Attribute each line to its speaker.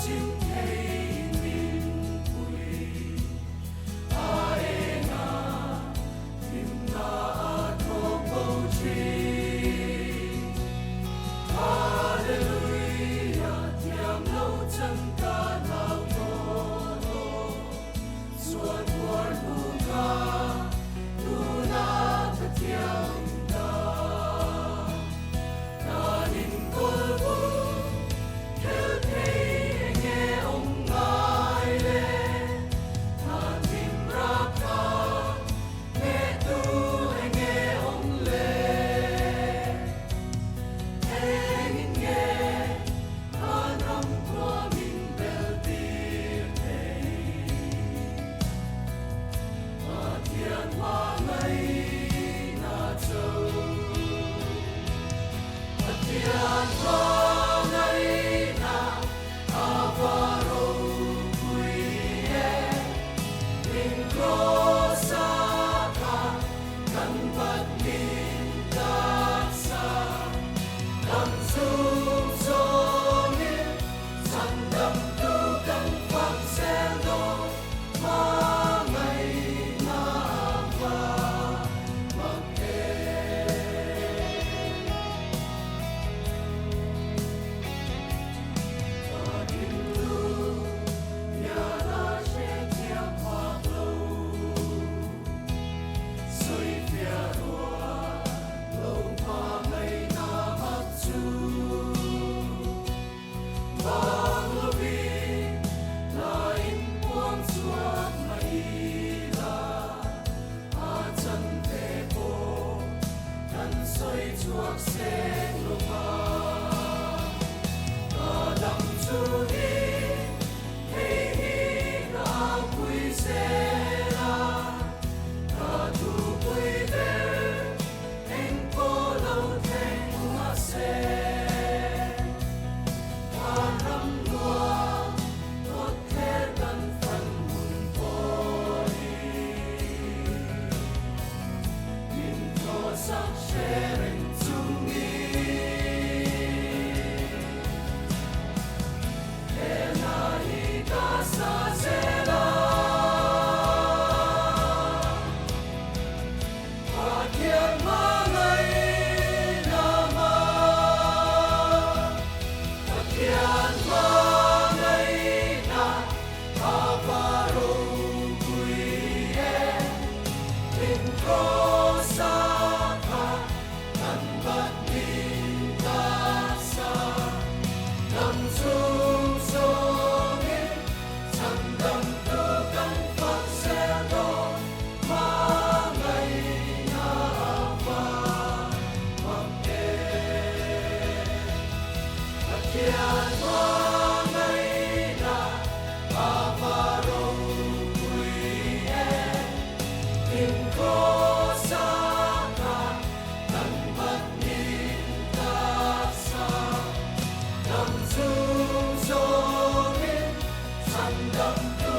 Speaker 1: chim thei min pui. A enga thimna a thawk bo thin. Hallelujah, thiam lo chan ka hlau tawh lo. Sual puar hnu kha tunah ka thiam ta. Tanin kawl bul thil thei enge awm ngai le? Hna thim rak kha hnehtu enge awm le? Engin nge Vanram khua min bel tir thei? Pathian hmangaihna cho. Pathian hmangaihna a va ropui e, min Kross-a kha kan bat min taksa. Dam chung zawngin chhandamtu kan fak zel dawn hmangaihna va mak e. Ka thinlung hian a hrethiam phak lo. Sawifiah rual lo hmangaihna mak chu. Bang lovin hla in puang chhuak mai ila, a chan ve pawh kan sawi chhuak seng lo va. Ka dam chu hi hei hi ka pui zel a, ka thupui ber eng pawh lo thleng mahse. Vanram nuam kawt thler kan fan hun pawhin min thlawhsak hre reng chungin. He hla hi ka sa zel a. Pathian hmangaihna mah. Pathian hmangaihna a va ropui e. Min Kross-a kha kan bat min taksa. Dam chung zawngin chhandamtu kan fak zel dawn hmangaihna va mak e. Pathian hmangaihna a va ropui e. Min Kross-a kha kan bat min taksa. Dam chung zawngin chhandamtu.